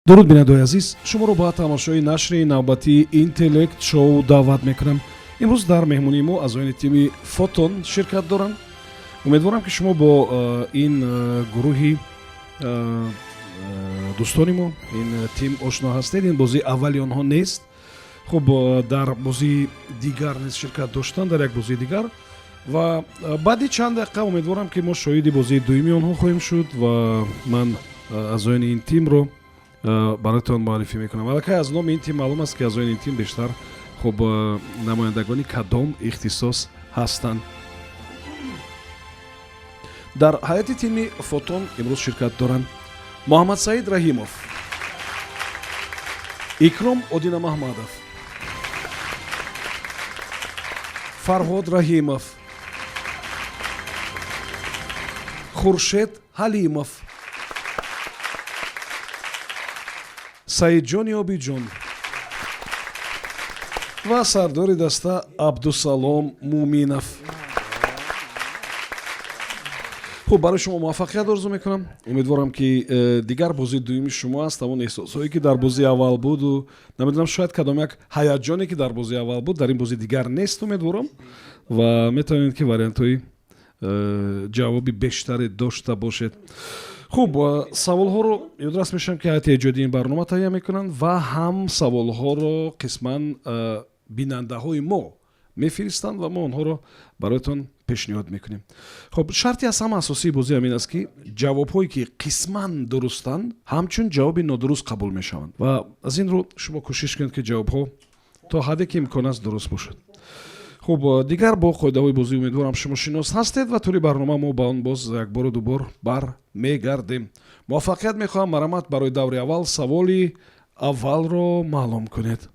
Дуруд, бинандаои азиз, шуморо ба тамошои нашри навбатии Интеллект Шоу даъват мекунам. Имрӯз дар меҳмонии мо аъзоёни тими Фотон ширкат доранд. Умедворам, ки шумо бо ин гурӯҳи дӯстони мо, ин тим ошно ҳастед. Ин бозии аввали онҳо нест. Хуб, дар бозии дигар низ ширкат доштанд, дар як бозии дигар, ва баъди чанд дақиқа умедворам, ки мо шоҳиди бозии дуюми онҳо хоҳем шуд ва ман аъзоёни ин тимро бароятон муаррифӣ мекунам. Аллакай аз номи ин тим маълум аст, ки аъзоёни ин тим бештар, хуб, намояндагони кадом ихтисос ҳастанд. Дар ҳайати тими Фотон имрӯз ширкат доранд Муҳаммадсаид Раҳимов, Икром Одинамаҳмадов, Фарҳод Раҳимов, Хуршед Ҳалимов, Саидҷони Обиҷон ва сардори даста Абдусалом Муминов. Хуб, барои шумо муваффақият орзу мекунам. Умедворам, ки дигар бозии дуюми шумо аст, ҳамон эҳсосҳое, ки дар бозии аввал буду, намедонам, шояд кадом як ҳаяҷоне, ки дар бозии аввал буд, дар ин бози дигар нест, умедворам, ва метавонед, ки вариантҳои ҷавоби бештаре дошта бошед. Хуб, саволҳоро ёдрас мешавам, ки ҳайати эҷодии ин барнома таҳия мекунанд ва ҳам саволҳоро қисман бинандаҳои мо мефиристанд ва мо онҳоро бароятон пешниҳод мекунем. Хуб, шарти аз ҳама асосии бозӣ ҳамин аст, ки ҷавобҳое, ки қисман дурустанд, ҳамчун ҷавоби нодуруст қабул мешаванд, ва аз ин рӯ шумо кӯшиш кунед, ки ҷавобҳо то ҳадде ки имкон аст дуруст бошад. Хуб, дигар бо қоидаҳои бозӣ, умедворам, шумо шинос ҳастед ва тӯли барнома мо ба он боз якбору дубор бармегардем. Муваффақият мехоҳам. Марамат, барои даври аввал саволи аввалро маълум кунед.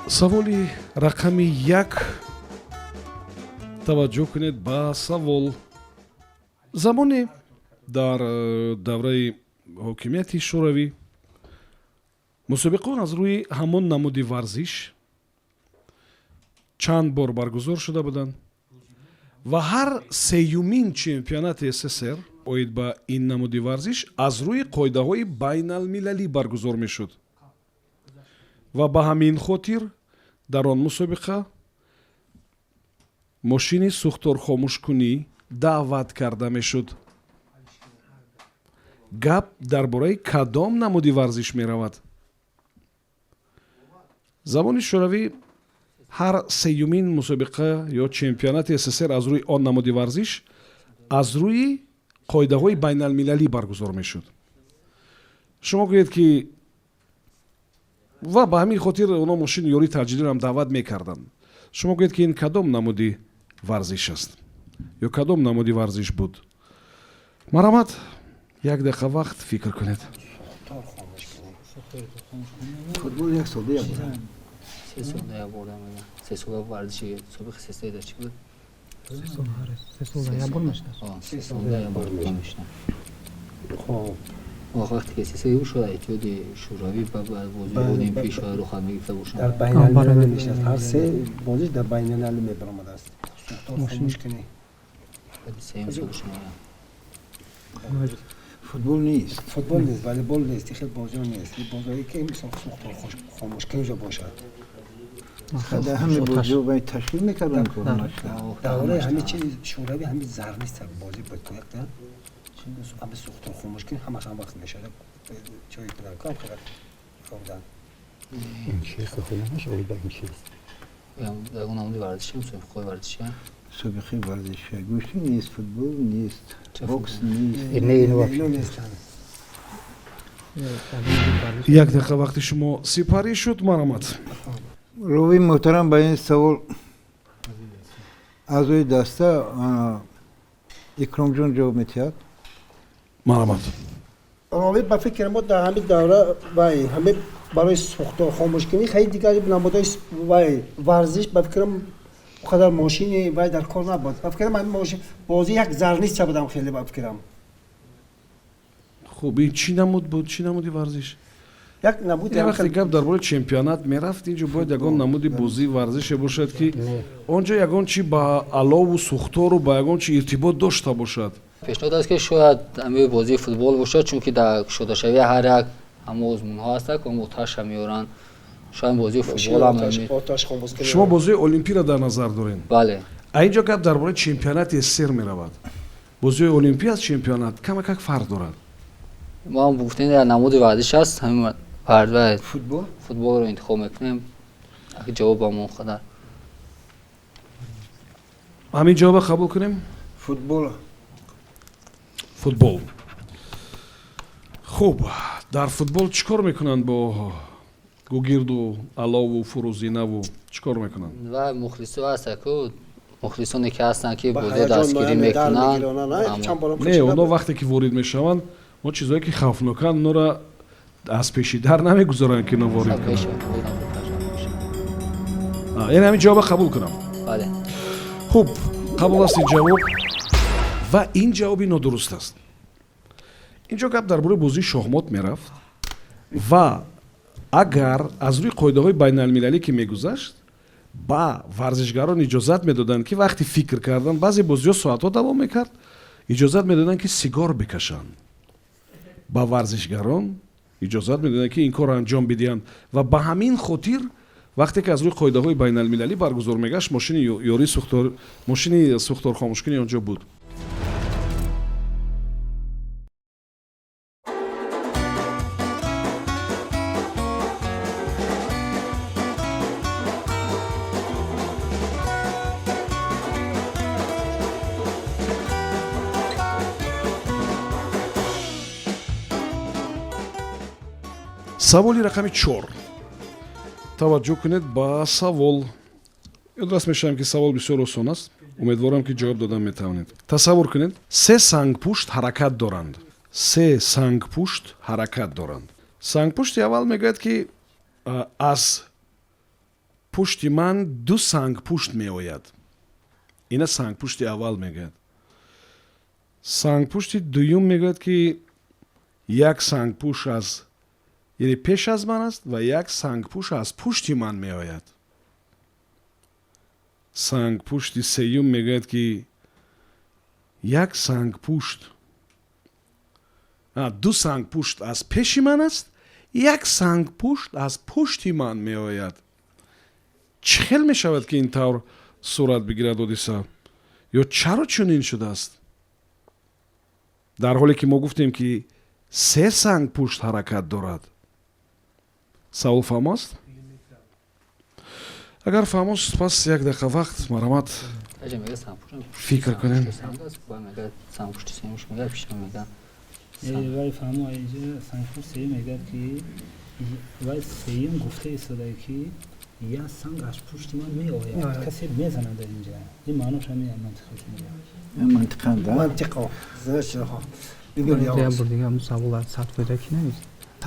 Саволи рақами 1. Таваҷҷӯҳ кунед ба савол. Замоне дар давраи ҳокимияти Шӯравӣ мусобиқаҳо аз рӯи ҳамон намуди варзиш чанд бор баргузор шуда буданд ва ҳар сеюмин чемпионати СССР оид ба ин намуди варзиш аз рӯи қоидаҳои байналмилалӣ баргузор мешуд ва ба ҳамин хотир дар он мусобиқа мошини сӯхторхомӯшкунӣ даъват карда мешуд. Гап дар бораи кадом намуди варзиш меравад? Замони Шӯравӣ ҳар сеюмин мусобиқа ё чемпионати СССР аз рӯи он намуди варзиш аз рӯи қоидаҳои байналмилалӣ баргузор мешуд. Шумо гӯед, ки ва ба ҳамин хотир онҳо мошини ёрии таъҷилиро даъват мекарданд. Шумо гӯед, ки ин кадом намуди варзиш аст ё кадом намуди варзиш буд? Марҳамат, як дақиқа вақт, фикр кунед. Футбол як солда як бор. 3 солда як бор. 3 сола варзиши собиқи сесола чӣ буд? 3 солда як бор мешуда. 3 солда як бор мешуда. Хоб. Вақте ки сесои шуд, Иттиҳоди Шӯравӣ ба бозии Олимпӣ шояд рухат мегирифта бошанд. Дар байналмилалӣ мешинаст, ҳар се бозиш дар байналмилалӣ мебаромадааст. Хомӯшкунӣ. Сеюм сол шумо. Футбол нест. Футбол нест, волейбол нест, хел бозиҳо нест, бозиҳое ки мисол сӯхтор хомӯшкунӣ ҷо бошад. Ҳаме бозиҳо бай ташкил мекарданд. Давраи ҳами чи Шӯравӣ ҳами зар нест, бозӣ бо якта ҳами сӯхтор хомӯшкунӣ ҳамаш ҳам вақт мешавад, ҷое кунанд хеле хӯрдан. Ин чиз намешавад, ин чиз. Ягон намуди варзиши, мусобиқаҳои варзиши. Собиқаи варзиши гӯштӣ нест, футбол нест, бокс нест. Не, ин вообще. Як дақиқа вақти шумо сипарӣ шуд. Марҳамат. Ровии муҳтарам, ба ин савол аъзои даста Икромҷон ҷавоб медиҳад. Марҳамат. Ровӣ, ба фикри мо, дар ҳамин давра вай ҳамин барои сӯхтор хомӯшкунӣ хеле дигар намудҳои вай варзиш, ба фикрам. Қадар мошини вай дар кор набуд. Ба фикрам ҳамин мошин бозӣ як зарница будам хеле ба фикрам. Хуб, ин чӣ намуд буд, чӣ намуди варзиш? Як намуд. Ин вақте гап дар бораи чемпионат мерафт, инҷо бояд ягон намуди бозии варзише бошад, ки он ҷо ягон чи ба алову сӯхтору ба ягон чи иртибот дошта бошад. Пешниҳод аст, ки шояд ҳамин бозии футбол бошад, чунки дар кушодашавии ҳар як ҳама озмунҳо ҳастанд, ки оташа меоранд. Шояд бозии футбол ҳам. Шумо бозии олимпиро дар назар доред? Бале. А инҷо гап дар бораи чемпионати СССР меравад. Бозиҳои олимпӣ аз чемпионат камакак фарқ дорад. Мо ҳам гуфтем, як намуди варзиш аст, ҳамин футбол. Футболро интихоб мекунем. Ҷавобам он қадар. Ҳамин ҷавоба қабул кунем? Футбол. Футбол. Хуб, дар футбол чӣ кор мекунанд бо гугирду алову фурӯзинаву чӣ кор мекунанд? Ва мухлисо ҳаста ку, мухлисоне ки ҳастанд, ки бозиро дастгирӣ мекунанд. Не, онҳо вақте ки ворид мешаванд, он чизҳое ки хавфноканд, онҳоро аз пеши дар намегузоранд, ки ино ворид кунанд. Яъне ҳамин ҷавоба қабул кунам? Бале. Хуб, қабул аст ин ҷавоб ва ин ҷавоби нодуруст аст. Инҷо гап дар бораи бозии шоҳмот мерафт ва агар аз рӯи қоидаҳои байналмилалӣ ки мегузашт, ба варзишгарон иҷозат медоданд, ки вақти фикр кардан, баъзе бозиҳо соатҳо давом мекард, иҷозат медоданд, ки сигор бикашанд. Ба варзишгарон иҷозат медоданд, ки ин корро анҷом бидиҳанд, ва ба ҳамин хотир вақте ки аз рӯи қоидаҳои байналмилалӣ баргузор мегашт, мошини ёрии сӯхтор, мошини сӯхторхомӯшкунӣ он ҷо буд. Саволи рақами 4. Таваҷҷӯҳ кунед ба савол. Ёдрас мешавам, ки савол бисёр осон аст. Умедворам, ки ҷавоб додан метавонед. Тасаввур кунед, се сангпушт ҳаракат доранд. Се сангпушт ҳаракат доранд. Сангпушти аввал мегӯяд, ки аз пушти ман ду сангпушт меояд. Ина сангпушти аввал мегӯяд. Сангпушти дуюм мегӯяд, ки як сангпушт аз, яъне пеш аз ман аст ва як сангпушт аз пушти ман меояд. Сангпушти сеюм мегӯяд, ки як сангпушт, ду сангпушт аз пеши ман аст, як сангпушт аз пушти ман меояд. Чӣ хел мешавад, ки ин тавр сурат бигирад ҳодиса, ё чаро чунин шудааст, дар ҳоле ки мо гуфтем, ки се сангпушт ҳаракат дорад? Савол фаҳмо аст? Агар фаҳмост, пас як дақиқа вақт, марҳамат, фикр кунем. Вай фаҳмо, сангпушт сеюм мегӯяд, ки вай сеюм гуфта истода, ки як санг аз пушти ман меояд, касе мезанад дар инҷа. Ин маънош ҳамин, мантиқаш. Мантиқан да. Мантиқо. Як бор дига ҳамун савол сад фоида ки навист?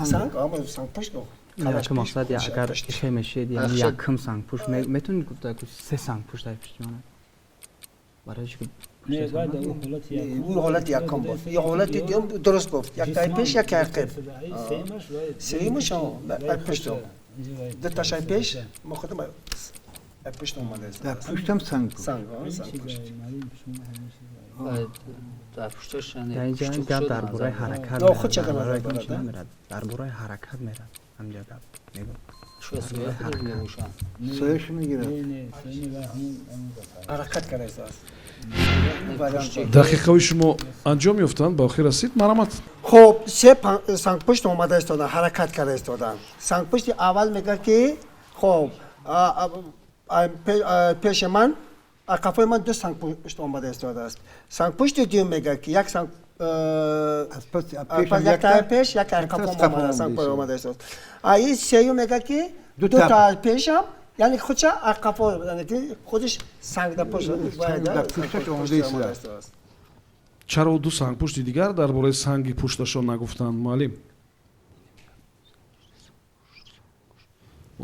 Санг, сангпушт. Яке мақсад, агар хе мешед, яъне якум сангпушт метавонед гуфта, ки се сангпушт дар пушти ман, барои чи? Ӯ ҳолати якум буд, ё ҳолати дуюм дуруст гуфт: яктаи пеш, яке ақиб, сеюмаш пушт, дуташай пеш, мо худам пушт омадааст. Дар пуштам санг. Санг, сангпушт. Дар пушташ. Гап дар бораи ҳаракат худ ча мерад, дар бораи ҳаракат мерад ҳамҷа гап. Сояш мегирад. Ҳаракат кардааст. Дақиқаҳои шумо анҷом ёфтанд, ба охир расид, марҳамат. Хуб, се сангпушт омада истоданд, ҳаракат карда истоданд. Сангпушти аввал мегӯяд, ки хоб, пеши ман, қафои ман ду сангпушт омада истодааст. Сангпушти дуюм мегӯяд, ки як санг як пеш, як қафо омада, сангпушт омада истодааст. А ин сеюм мегӯяд, ки дута пешам, яъне худша қафо, яъне ки худаш санг дар пушт. Чаро ду сангпушти дигар дар бораи санги пушташон нагуфтанд, муаллим?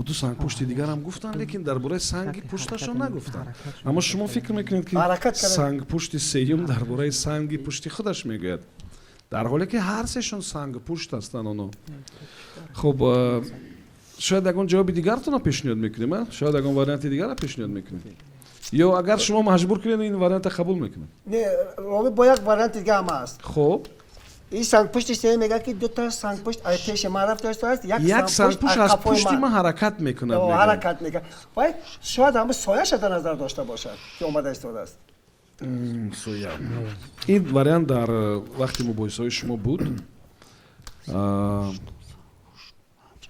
Ду сангпушти дигарам гуфтанд, лекин дар бораи санги пушташон нагуфтанд. Аммо шумо фикр мекунед, ки сангпушти сеюм дар бораи санги пушти худаш мегӯяд, дар ҳоле ки ҳар сешон сангпушт ҳастанд оно. Хуб, шояд ягон ҷавоби дигартонро пешниҳод мекунем, шояд ягон варианти дигарро пешниҳод мекунем, ё агар шумо маҷбур кунед, ин варианта қабул мекунед? Не, ровӣ бо як варианти дига ҳам аст. Хуб. Ин сангпушти сеюм мегӯяд, ки дута сангпушт аз пеши ман рафта истодааст, як сангпушт аз пушти ман ҳаракат мекунад. Ҳаракат мекунад. Вай шояд ҳама сояша дар назар дошта бошад, ки омада истодааст. Соя. Ин вариант дар вақти мубоҳисаҳои шумо буд.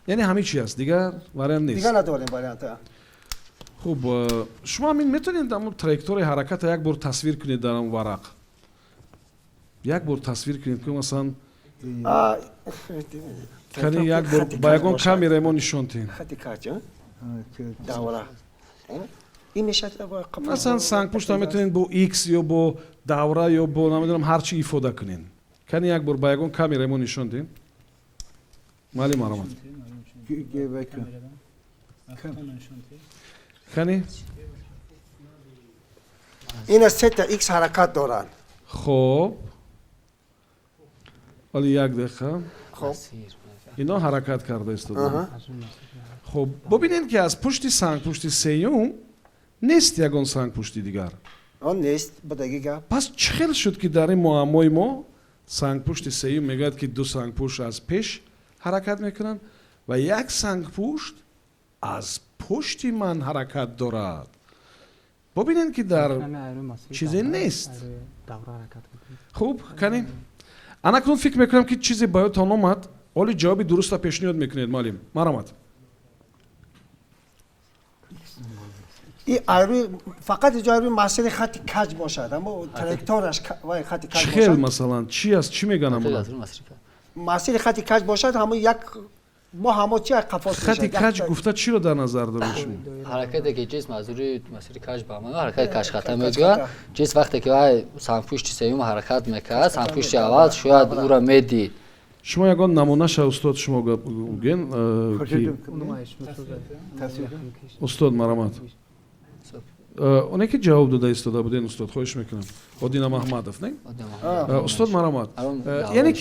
Яъне ҳамин чи аст, дигар вариант нест? Дигар надорем варианта. Хуб, шумо ҳамин метавонед ҳамон траекторияи ҳараката як бор тасвир кунед дар он варақ, як бор тасвир кунед, ки масалан кани як бор ба ягон камераи мо нишон диҳем. Масалан, сангпушта метавонед бо икс ё бо давра ё бо намедонам ҳар чи ифода кунед. Кани як бор ба ягон камераи мо нишон диҳем. Маълим, маромад. Кани ина сета икс ҳаракат доранд. Хоб, вале як дақиқа, ино ҳаракат карда истодаанд. Хуб, бубинед, ки аз пушти сангпушти сеюм нест ягон сангпушти дигар. Он нест, будаги гап. Пас чӣ хел шуд, ки дар ин муаммои мо сангпушти сеюм мегӯяд, ки ду сангпушт аз пеш ҳаракат мекунанд ва як сангпушт аз пушти ман ҳаракат дорад? Бубинед, ки дар чизе нест. Хуб, кани анакнун фикр мекунам, ки чизе ба ёдтон омад. Оли ҷавоби дурустро пешниҳод мекунед, муаллим, марамад. И айрӯи фақат иҷо айрӯи масири хати каҷ бошад, аммо траекторияш вай хати каҷ чӣ хел, масалан, чи аст, чӣ мегӯянд? Масири хати каҷ бошад, ҳамо як мо ҳамо чи қафос. Хати каҷ гуфта чиро дар назар доред шумо? Ҳаракате ки ҷисм аз рӯи масири каҷ ба амал, ҳаракати каҷхата мегӯяд. Ҷисм вақте ки вай сангпушти сеюм ҳаракат мекард, сангпушти аввал шояд ӯро медид. Шумо ягон намунаша, устод, шумо гӯен, устод, марамат. Оне ки ҷавоб дода истода буден, устод, хоҳиш мекунам. Одина Маҳмадов, не, устод, марамат. Яъне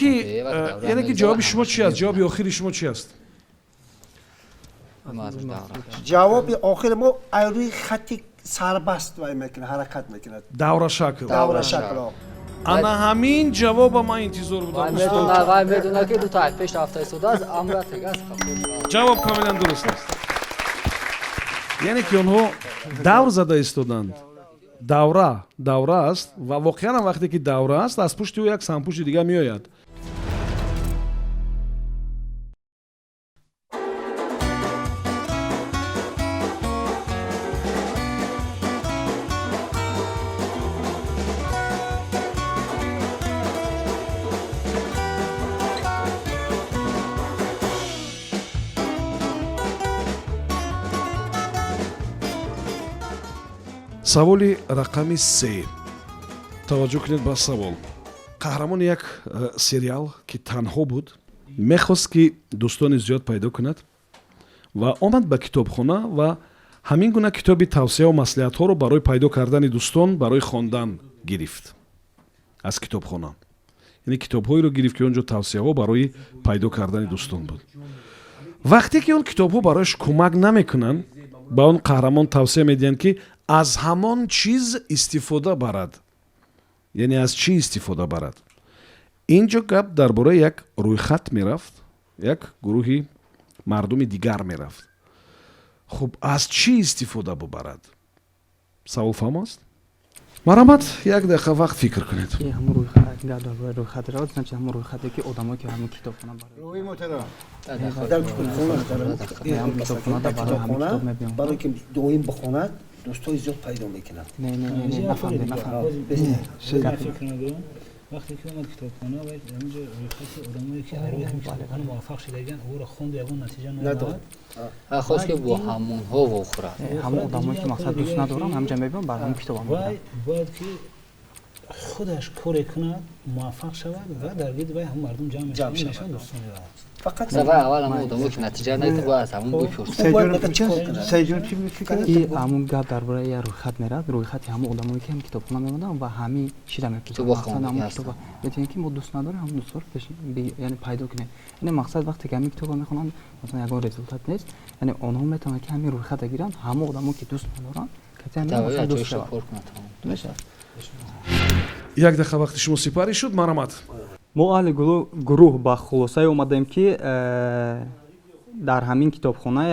ки ҷавоби шумо чи аст? Ҷавоби охири шумо чи аст? Ҷавоби охири мо айрӯи хати сарбаст вай мекунад, ҳаракат мекунад. Давра шакл. Давра шакл. Ана ҳамин ҷавоба ман интизор будам. Вай медонад, ки дута пеш рафта истодааст, амра тегас. Ҷавоб комилан дуруст аст. Яъне ки онҳо давр зада истоданд, давра давра аст, ва воқеан вақте ки давра аст, аз пушти ӯ як сангпушти дигар меояд. Саволи рақами се. Таваҷҷӯҳ кунед ба савол. Қаҳрамони як сериал, ки танҳо буд, мехост, ки дӯстони зиёд пайдо кунад, ва омад ба китобхона ва ҳамин гуна китоби тавсияу маслиҳатҳоро барои пайдо кардани дӯстон барои хондан гирифт аз китобхона. Яъне китобҳоеро гирифт, ки он ҷо тавсияҳо барои пайдо кардани дӯстон буд. Вақте ки он китобҳо барояш кӯмак намекунанд, ба он қаҳрамон тавсия медиҳанд, ки аз ҳамон чиз истифода барад. Яъне аз чӣ истифода барад? Ин ҷо гап дар бораи як рӯйхат мерафт, як гурӯҳи мардуми дигар мерафт. Хуб, аз чӣ истифода бубарад? Савол фаҳм аст? Марҳамат, як дақиқа вақт фикр кунед. Рӯйхат равад, значит, ҳамон рӯйхате, ки одамо, ки ҳамон китобхона барои ки доим бихонад, дӯстои зиёд пайдо мекунад. Вақте ки омад китобхона, вай ҳаминҷо рӯйхати одамое, ки ҳарвои ҳамин китобхона муваффақ шудагианд, ӯро хонду ягон натиҷа надод. Хост, ки бо ҳамонҳо вохӯрад. Ҳамон одамое, ки мақсад дӯст надорам, ҳамҷа мебиём, бар ҳамон китобам. Вай бояд ки Худаш коре кунад, муваффақ шавад ва дар гирди вай ҳам мардум ҷамъ мешаванд, дӯстони вай. Фақат вай аввал ҳамон одамо ки натиҷа надиҳад, бояд аз ҳамон бипурсад. Сайҷон чӣ мефикр? И ҳамон гап дар бораи як рӯйхат меравад, рӯйхати ҳамон одамое ки ҳам китобхона мемонданд ва ҳамин чиза мепурсанд. Ҳамон китоба метавонем ки мо дӯст надорем, ҳамон дӯстҳоро яъне пайдо кунем. Яъне мақсад вақте ки ҳамин китобро мехонанд, масалан ягон результат нест, яъне онҳо метавонанд ки ҳамин рӯйхата гиранд, ҳамон одамо ки дӯст надоранд, кати ҳамин дӯст шаванд. Мешавад. Як дақиқа вақти шумо сипарӣ шуд, марҳамат. Мо аҳли гурӯҳ ба хулосае омадем, ки дар ҳамин китобхона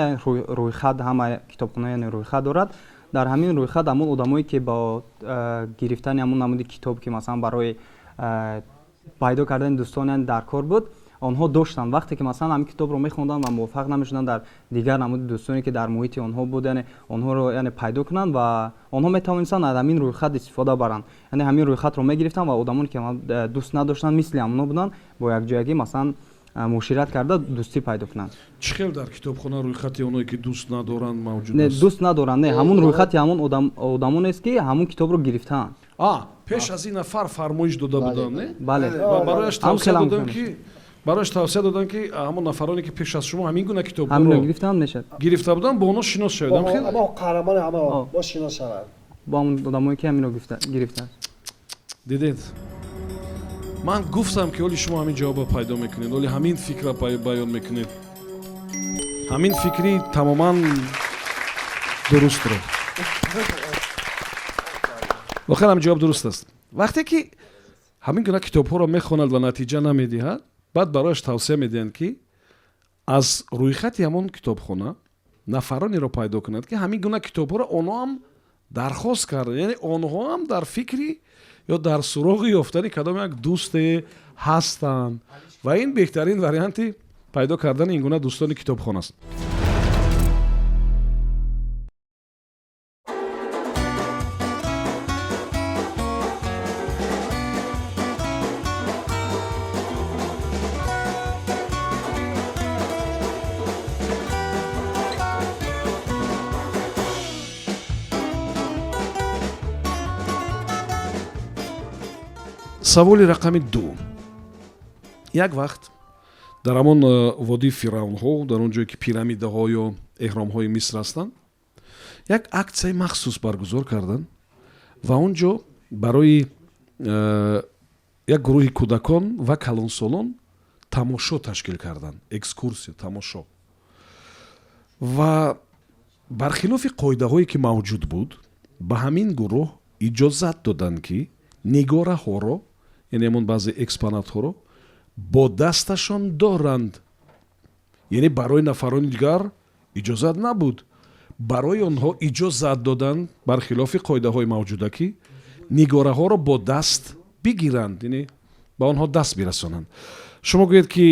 рӯйхат, ҳама китобхона яъне рӯйхат дорад. Дар ҳамин рӯйхат ҳамон одамое ки бо гирифтани ҳамон намуди китоб, ки масалан барои пайдо кардани дӯстон яъне дар кор буд, онҳо доштанд. Вақте ки масалан ҳамин китобро мехонданд ва муваффақ намешуданд дар дигар намуди дӯстоне ки дар муҳити онҳо буд, яъне онҳоро яъне пайдо кунанд ва онҳо метавонистанд аз ҳамин рӯйхат истифода баранд. Яъне ҳамин рӯйхатро мегирифтанд ва одамоне ки дӯст надоштанд, мисли ҳамонҳо буданд, бо якҷоягӣ масалан муошират карда дӯстӣ пайдо кунанд. Чӣ хел дар китобхона рӯйхати оное ки дӯст надоранд мавҷуд Не, аст? Дӯст надоранд, не, ҳамон рӯйхати ҳамон одамонест ки ҳамон китобро гирифтаанд. Пеш аз ин нафар фармоиш дода буданд, не? Бале. Ва барояш тавсия доданд ки барояш тавсия доданд ки ҳамон нафароне ки пеш аз шумо ҳамин гуна китобҳоро ҳаминро гирифтаанд, мешавад. Гирифта буданд, бо онҳо шинос шавед. Ҳам хел? Ҳама қаҳрамони ҳама бо шинос шаванд. Бо ҳамон одамое ки ҳаминро гирифтаанд. Дидед? Ман гуфтам ки оли шумо ҳамин ҷавобро пайдо мекунед, оли ҳамин фикрро баён мекунед. Ҳамин фикри тамоман дурустро. Воқеан ҳам ҷавоб дуруст аст. Вақте ки ҳамин гуна китобҳоро мехонад ва натиҷа намедиҳад, баъд барояш тавсия медиҳанд ки аз рӯйхати ҳамон китобхона нафаронеро пайдо кунад ки ҳамин гуна китобҳоро онҳо ҳам дархост карданд, яъне онҳо ҳам дар фикри ё дар суроғи ёфтани кадом як дӯсте ҳастанд ва ин беҳтарин варианти пайдо кардани ин гуна дӯстони китобхона аст. Саволи рақами 2. Як вақт дар ҳамон водии фиръавнҳо, дар он ҷое ки пирамидаҳо ё эҳромҳои Миср ҳастанд, як аксияи махсус баргузор карданд ва он ҷо барои як гурӯҳи кӯдакон ва калонсолон тамошо ташкил карданд, экскурсия, тамошо. Ва бархилофи қоидаҳое ки мавҷуд буд, ба ҳамин гурӯҳ иҷозат доданд ки нигораҳоро, яъне ҳамон баъзе экспонатҳоро бо дасташон доранд. Яъне барои нафарони дигар иҷозат набуд, барои онҳо иҷозат доданд бархилофи қоидаҳои мавҷуда ки нигораҳоро бо даст бигиранд, яъне ба онҳо даст бирасонанд. Шумо гӯед ки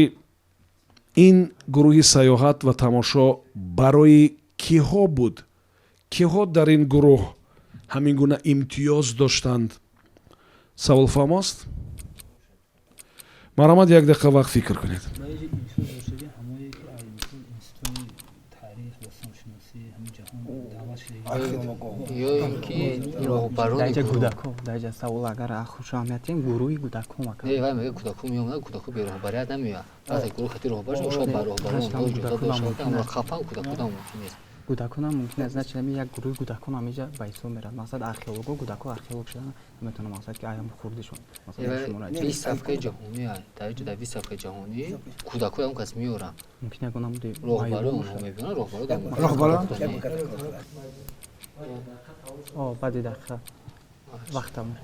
ин гурӯҳи сайёҳат ва тамошо барои киҳо буд? Киҳо дар ин гурӯҳ ҳамин гуна имтиёз доштанд? Савол фаҳмо аст? Марҳамат, як дақиқа вақт фикр кунед. Ё ин ки роҳбарони Даҷа кӯдако, даҷа савол агар хушаҳамиятем, гурӯҳи кӯдакон мака. Не, вай мегӯяд кӯдако меомаданд, кӯдако бе роҳбарият намеояд. Вақте гурӯҳ хати роҳбар шуд, шояд ба роҳбарон онҳо иҷозат дода шавад, ки ҳамро қафан, кӯдако мумкин нест. Кӯдакон ҳам мумкин аст, значит ҳамин як гурӯҳи кӯдакон ҳам инҷа ба ҳисоб меравад. Мақсад археолого, кӯдако археолог шудан наметавонанд, мақсад ки аям хурдишон. Бист сафҳаи ҷаҳонӣ, дар инҷа дар 20 сафҳаи ҷаҳонӣ кӯдако ҳам кас меоранд. Мумкин ягон ҳам роҳбарон онҳо мебинанд, роҳбарон. Роҳбарон? О, баъди дақиқа вақт тамом.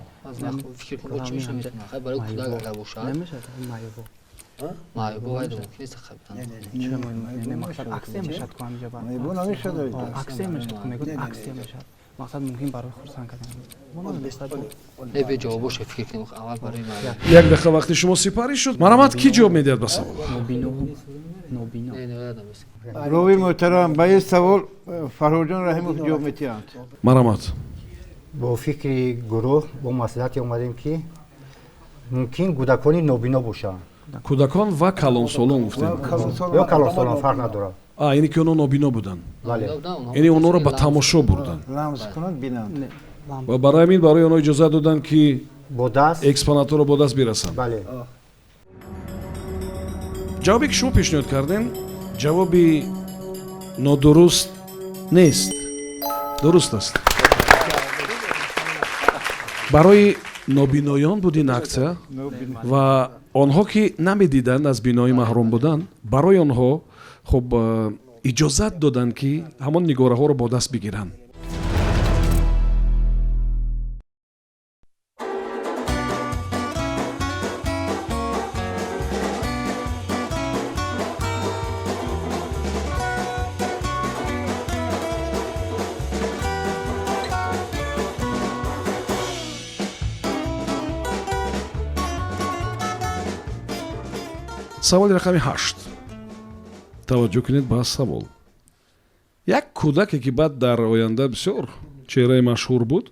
Фикр кун, бо чӣ мешавад? Хай барои кӯдак агар бошад. Намешавад, маёбо. Маёбо вай мумкин нест хабитан. Чаро не, мақсад аксия мешавад ку ҳаминҷа ба. Маёбо намешавад. Аксия мешавад ку, мегӯяд аксия мешавад. Мақсад мумкин барои хурсанд кардан. Не, бе ҷавобоша фикр кунем аввал барои маёбо. Як дақиқа вақти шумо сипарӣ шуд. Марҳамат, кӣ ҷавоб медиҳад ба савол? Нобино. Нобино. Рови муҳтарам, ба ин савол Фарҳодҷон Раҳимов ҷавоб медиҳанд. Марҳамат. Бо фикри гурӯҳ бо маслиҳате омадем ки мумкин кӯдакони нобино бошанд. Кӯдакон ва калонсолон гуфтем. Ё калонсолон фарқ надорад. Яъне ки онҳо нобино буданд. Бале. Яъне онҳоро ба тамошо бурданд. Ламс кунанд, бинанд. Ва барои ҳамин барои онҳо иҷозат доданд ки Бо даст. Экспонатҳоро бо даст бирасанд. Бале. Ҷавобе, ки шумо пешниҳод кардем, ҷавоби нодуруст нест, дуруст аст. Барои нобиноён буд ин аксия ва онҳо, ки намедиданд, аз биноӣ маҳрум буданд, барои онҳо хуб иҷозат доданд, ки ҳамон нигораҳоро бо даст бигиранд. Саволи рақами 8. Таваҷҷӯҳ кунед ба савол. Як кӯдаке, ки баъд дар оянда бисёр чеҳраи машҳур буд,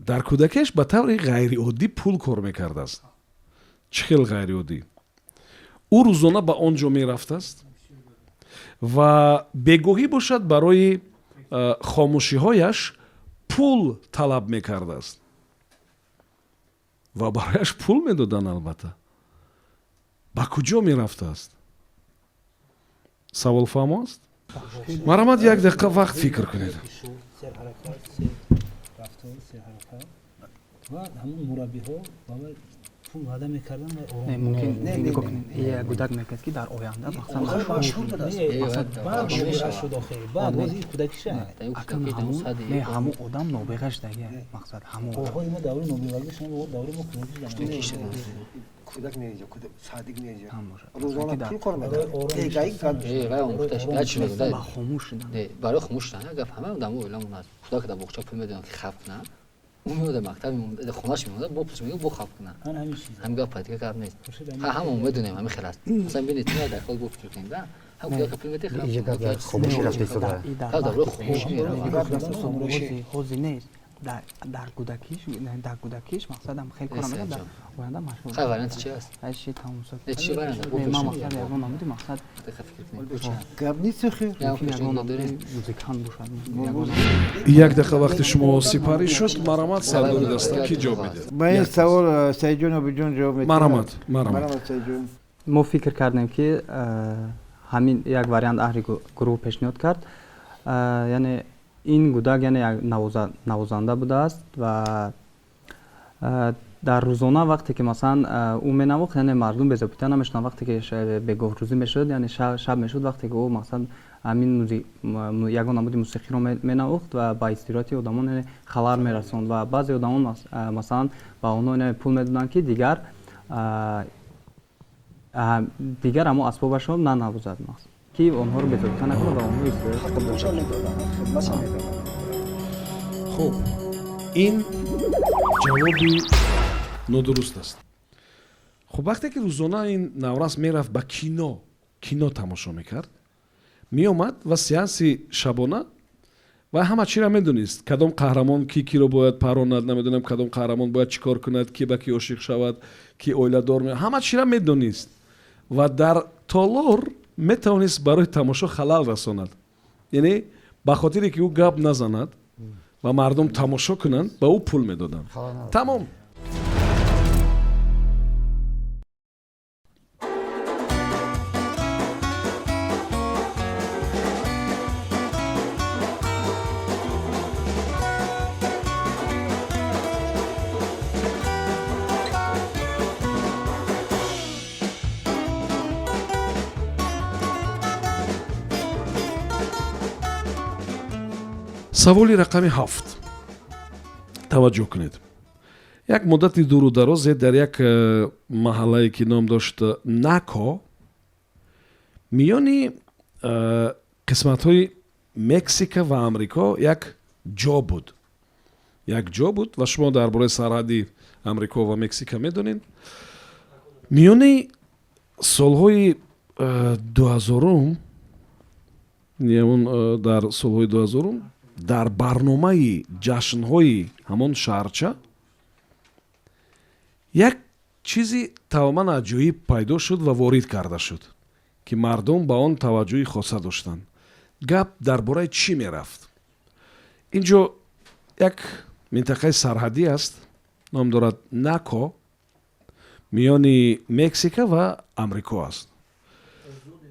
дар кӯдакиаш ба таври ғайриоддӣ пул кор мекардааст. Чӣ хел ғайриоддӣ? Ӯ рӯзона ба он ҷо мерафтааст ва бегоҳӣ бошад, барои хомӯшиҳояш пул талаб мекардааст ва барояш пул медоданд. Албатта, ба куҷо мерафтааст? Савол фаҳмо аст? Марҳамат, як дақиқа вақт фикр кунед. Серҳаракат, се рафтор, серҳаракат ва ҳамон мураббиҳо ба вай пул ваъда мекарданд ва ором. Мумкин, нигоҳ кунед, як гудак мекард, ки дар оянда мақсад машҳур будааст. Баъд нобиға шуд охир, баъд бози кӯдакиша. Не, ҳамон одам нобиға шудаги, мақсад ҳамон. Оҳои мо даври нобиғагиш набуд, даври мо кӯдакиш. Кӯдак неҷа, садик неҷа, рӯзона пул кор мекард. Ба хомӯш шудан. Барои хомӯш шудан гап ҳама одамо оиламон аст. Кӯдак дар боғча пул медоданд, ки хаб кунад, ӯ меода, мактаб хонаш мемонда, бо пулш мегӯ, бо хаб кунад. Ҳамин гап дигар гап нест. Ҳама медонем, ҳамин хел аст. Масалан, бинед, дар ҳол бо фикр кунем, да, ҳам кӯдака пул медиҳ. Хомӯшӣ рафта истода. Давраи хомӯшӣ меравад. Ҳозир нест, дар кӯдакиш, дар кӯдакиш мақсадам хеле кора мекард, дар оянда машҳур. Хай, варианти чи аст? Чи тамом шуд. Не, чи вариант? Ман мақсад ягон намуди мақсад. Гап нест охир. Ягон намуди музикант бошад. Як дақиқа вақти шумо сипарӣ шуд. Марҳамат, сардори даста, ки ҷавоб медиҳад? Ба ин савол Саидҷон Обиҷон ҷавоб медиҳад. Марҳамат, марҳамат. Саидҷон. Мо фикр кардем, ки ҳамин як вариант аҳли гурӯҳ пешниҳод кард, яъне ин гудак, яъне як навозанда будааст ва дар рӯзона вақте ки масалан ӯ менавохт, яъне мардум безобита намешуданд. Вақте ки бегоҳрӯзӣ мешуд, яъне шаб мешуд, вақте ки ӯ мақсад ҳамин ягон намуди мусиқиро менавохт ва ба истироҳати одамон, яъне, халал мерасонд ва баъзе одамон масалан ба онҳо, яъне, пул медоданд, ки дигар ҳамон асбобашро нанавозад, ки онҳоро безобита накунад ва онҳо истироҳати хуб дошта. Хуб, ин ҷавоби нодуруст аст. Хуб, вақте ки рӯзона ин наврас мерафт ба кино, кино тамошо мекард, меомад ва сеанси шабона ва ҳама чиро медонист: кадом қаҳрамон ки киро бояд паронад, намедонам, кадом қаҳрамон бояд чӣ кор кунад, ки ба ки ошиқ шавад, ки оиладор, ҳама чиро медонист ва дар толор метавонист барои тамошо халал расонад. Яъне ба хотире ки ӯ гап назанад ва мардум тамошо кунанд, ба ӯ пул медоданд. Тамом. Саволи рақами 7. Таваҷҷӯҳ кунед. Як муддати дуру дарозе дар як маҳаллае, ки ном дошт Нако, миёни қисматҳои Мексика ва Амрико, як ҷо буд, як ҷо буд ва шумо дар бораи сарҳади Амрико ва Мексика медонед. Миёни солҳои 2000-ум, дар солҳои 2000-ум, дар барномаи ҷашнҳои ҳамон шаҳрча як чизи тамоман аҷоиб пайдо шуд ва ворид карда шуд, ки мардум ба он таваҷҷӯҳи хоса доштанд. Гап дар бораи чӣ мерафт? Ин ҷо як минтақаи сарҳадӣ аст. Ном дорад Нако, миёни Мексика ва Амрико аст.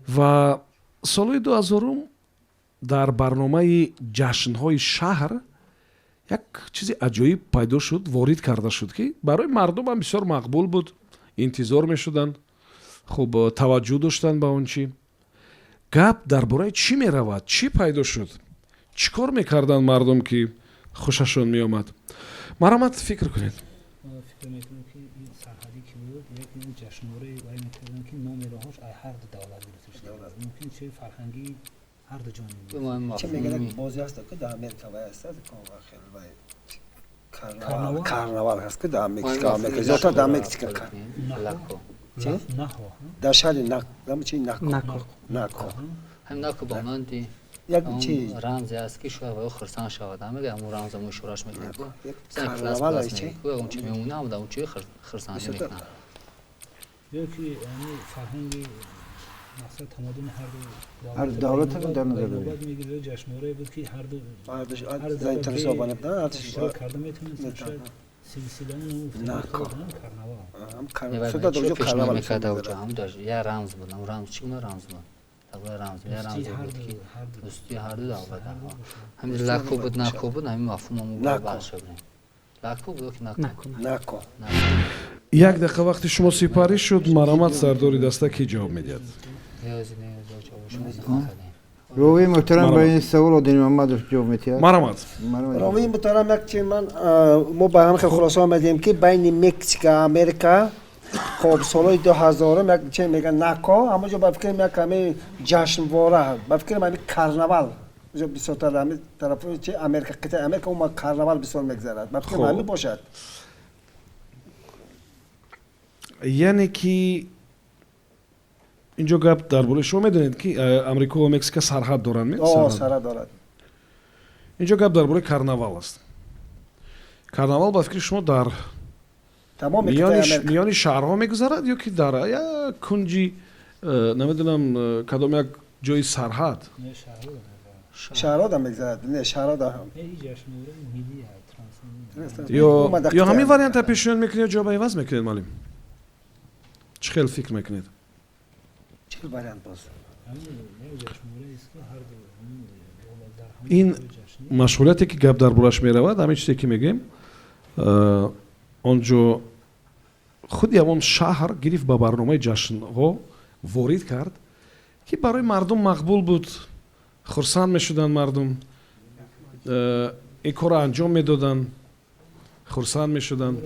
Ва солҳои 2000-ум дар барномаи ҷашнҳои шаҳр як чизи аҷоиб пайдо шуд, ворид карда шуд, ки барои мардумам бисёр мақбул буд, интизор мешуданд, хуб, таваҷҷӯҳ доштанд ба он чӣ. Гап дар бораи чӣ меравад? Чӣ пайдо шуд? Чӣ кор мекарданд мардум, ки хушашон меомад? Марҳамат, фикр кунед. Фикр мекунам, ки ин сарҳадӣ ки буд, як ҷашнвораи вай мекарданд, ки номероҳош ай ҳар ду давлат гирифта шуда, мумкин чизи фарҳангии ҳар ду ҷониб. Чӣ мегӯяд, бозӣ ҳаст, ки дар Америка вай ҳаст, хеле вай карнавал ҳаст, ки дар Мексика, Америка, зиёдтар дар Мексика. Дар шаҳри чи, Нако, Нако. Ҳамин Нако ба монанди як чи рамзе аст, ки шояд ваё хурсанд шавад. Мега, ҳамун рамза мо ишораш мекунем. Карнавал чи. Ягон чи мемона, ҳам дар он чи хурсандӣ мекунанд. Ё ки фарҳанги, мақсад, тамаддуни ҳарду ҳар давлатро дар назар дорем мегирад. Ҷашнворае буд, ки ҳарду иштирок карда метавонистанд, шояд силсилаи карнавал. Я рамз буд. Рамз чӣ гуна рамз буд? Рамз, я рамзе буд, ки дӯстии ҳарду давлат. Ҳамин лако буд, нако буд, ҳамин мафҳумо баҳс шудем. Лако буд ки нако? Нако. Як дақиқа вақти шумо сипарӣ шуд. Марҳамат, сардори даста, кӣ ҷавоб медиҳад? Ровии муҳтарам, ба ин савол Одини Мамадов ҷавоб медиҳад. Марҳамат. Ровии муҳтарам, як чи, ман мо ба ҳамин хел хулоса омадем, ки байни Мексика, Америка, хоб, солҳои 2000-ум як чи мегӯян, Нако, ҳамонҷо ба фикрам як ҳамин ҷашнвора, ба фикрам ҳамин карнавал бисёртар ҳамин тараф чи Америка, қитъаи Америка, ума карнавал бисёр мегзарад, ба фикрам ҳамин бошад. Яъне ки инҷо гап дар бораи, шумо медонед, ки Амрико ва Мексика сарҳад доранд? Сарҳад дорад. Инҷо гап дар бораи карнавал аст. Карнавал, ба фикри шумо, дар миёни шаҳрҳо мегузарад ё ки дар як кунҷи, намедонам, кадом як ҷои сарҳад? Шаҳрҳода мегузарад, не, шаҳрҳода. Ё ҳамин варианта пешниҳод мекунед, ё ҷавоба иваз мекунед, муаллим? Чӣ хел фикр мекунед? Чӣ вариант боз? Ин машғулияте, ки гап дар бораш меравад, ҳамин чизе, ки мегӯем, он ҷо худи ҳамон шаҳр гирифт, ба барномаи ҷашнҳо ворид кард, ки барои мардум мақбул буд, хурсанд мешуданд мардум, ин корро анҷом медоданд, хурсанд мешуданд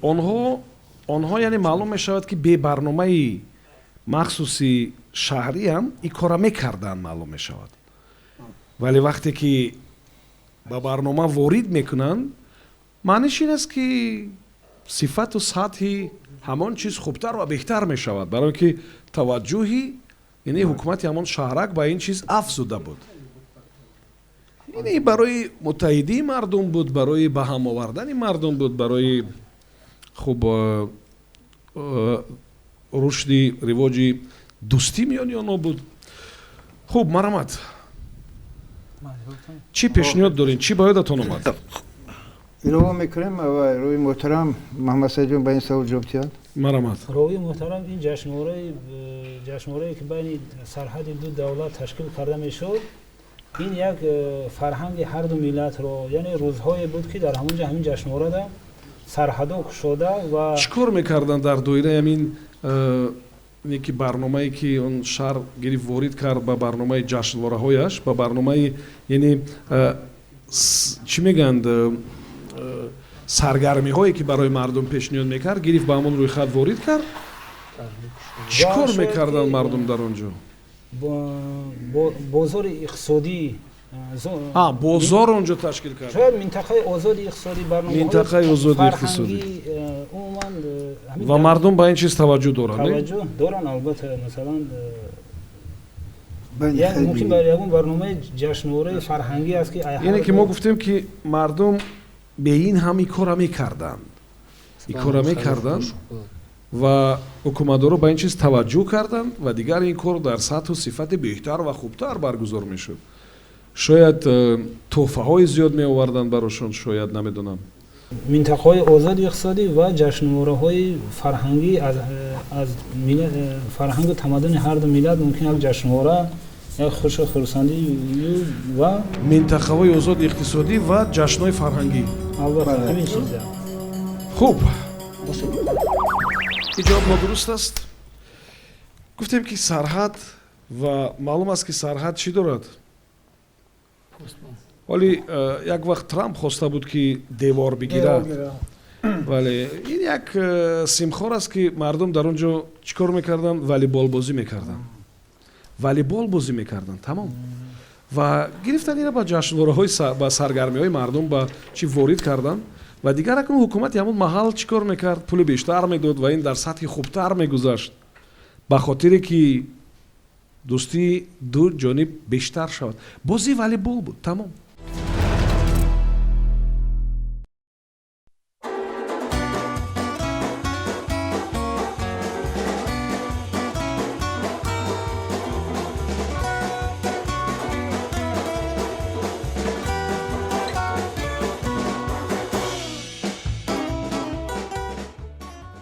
онҳо. Яъне маълум мешавад, ки бе барномаи махсуси шаҳриам ин корра мекарданд, маълум мешавад. Вале вақте ки ба барнома ворид мекунанд, маъниш ин аст, ки сифату сатҳи ҳамон чиз хубтар ва беҳтар мешавад, барое ки таваҷҷӯҳи, яъне ҳукумати ҳамон шаҳрак ба ин чиз афзуда буд. Ин барои муттаҳидии мардум буд, барои ба ҳам овардани мардум буд, барои, хуб, рушди, ривоҷи дӯстӣ миёни онҳо буд. Хуб, марҳамат, чӣ пешниҳод дорем? Чӣ ба ёдатон омад? Илова мекунем, ровии муҳтарам Маҳамадсаидҷон ба ин савол ҷавоб диҳад. Марҳамат. Ровии муҳтарам, ин ҷашнворае, ки байни сарҳади ду давлат ташкил карда мешуд, ин як фарҳанги ҳарду миллатро, яъне рӯзҳое буд, ки дар ҳамон ҷо, ҳамин ҷашнворада сарҳадо кушода ва Чӣ кор мекарданд дар доираи ҳамин ки барномае, ки он шаҳр гирифт, ворид кард ба барномаи ҷашнвораҳояш, ба барномаи, яъне чӣ мегӯянд, саргармиҳое, ки барои мардум пешниҳод мекард, гирифт, ба ҳамон рӯйхат ворид кард? Чӣ кор мекарданд мардум дар он ҷо? Бозори иқтисодӣ. Бозор он ҷо ташкил кард. Шояд минтақаи озоди иқтисодӣ. Минтақаи озоди иқтисодӣ. Умуман. Ва мардум ба ин чиз таваҷҷӯҳ доранд? Таваҷҷӯҳ доранд, албатта. Масалан, мумкин ба ягон барномаи ҷашнвораи фарҳангӣ аст, ки Яъне ки мо гуфтем, ки мардум бе ин ҳам ин корра мекарданд, ин корра мекарданд ва ҳукуматдоро ба ин чиз таваҷҷӯҳ карданд ва дигар ин кор дар сатҳу сифати беҳтар ва хубтар баргузор мешуд. Шояд тӯҳфаҳои зиёд меоварданд барошон, шояд, намедонам. Минтақаҳои озоди иқтисодӣ ва ҷашнвораҳои фарҳангӣ аз фарҳангу тамаддуни ҳарду миллат мумкин як ҷашнвора, як хушу хурсандӣ ва минтақаҳои озоди иқтисодӣ ва ҷашнҳои фарҳангӣ. Албатта, ҳамин чиза. Хуб, ин ҷавоб нодуруст аст. Гуфтем, ки сарҳад, ва маълум аст, ки сарҳад чӣ дорад. Вале як вақт Трамп хоста буд, ки девор бигирад, вале ин як симхор аст, ки мардум дар он ҷо чӣ кор мекарданд? Волейбол бозӣ мекарданд, волейбол бозӣ мекарданд, тамом. Ва гирифтан ина ба ҷашнвораҳои, ба саргармиҳои мардум, ба чӣ ворид карданд. Ва дигар акнун ҳукумати ҳамон маҳал чӣ кор мекард? Пули бештар медод ва ин дар сатҳи хубтар мегузашт, ба хотире ки дӯстии ду ҷониб бештар шавад. Бозии волейбол буд, тамом.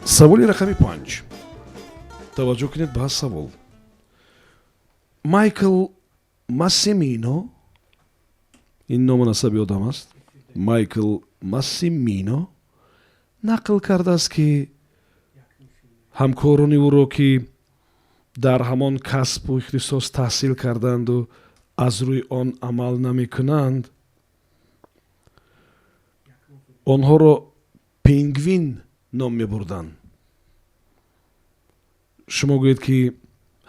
Саволи рақами 5. Таваҷҷӯҳ кунед ба савол. Майкл Массимино, ин ному насаби одам аст, Майкл Массимино нақл кардааст, ки ҳамкорони ӯро, ки дар ҳамон касбу ихтисос таҳсил карданду аз рӯи он амал намекунанд, онҳоро пингвин ном мебурданд. Шумо гӯед, ки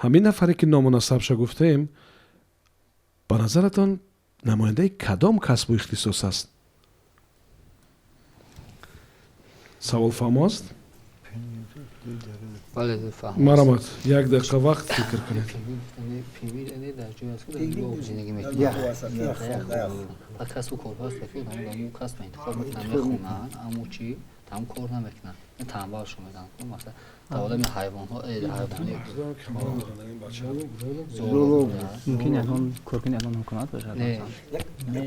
ҳамин нафаре, ки ному насабша гуфтем, ба назаратон намояндаи кадом касбу ихтисос аст? Савол фаҳмо аст? Марамат, як дақиқа вақт, фикр кунед. Пингвин дар ҷое аст, ки дар об зиндагӣ мекунад. Касбу корҳо аст, ки одамон касб интихоб мекунанд, мехонанд, аммо чӣ, там кор намекунанд, танбалшо мезананд. Масалан, дар олами ҳайвонҳо, ҳайвони Мумкин ягон коркуни ягон ҳукумат бошад. Не, не,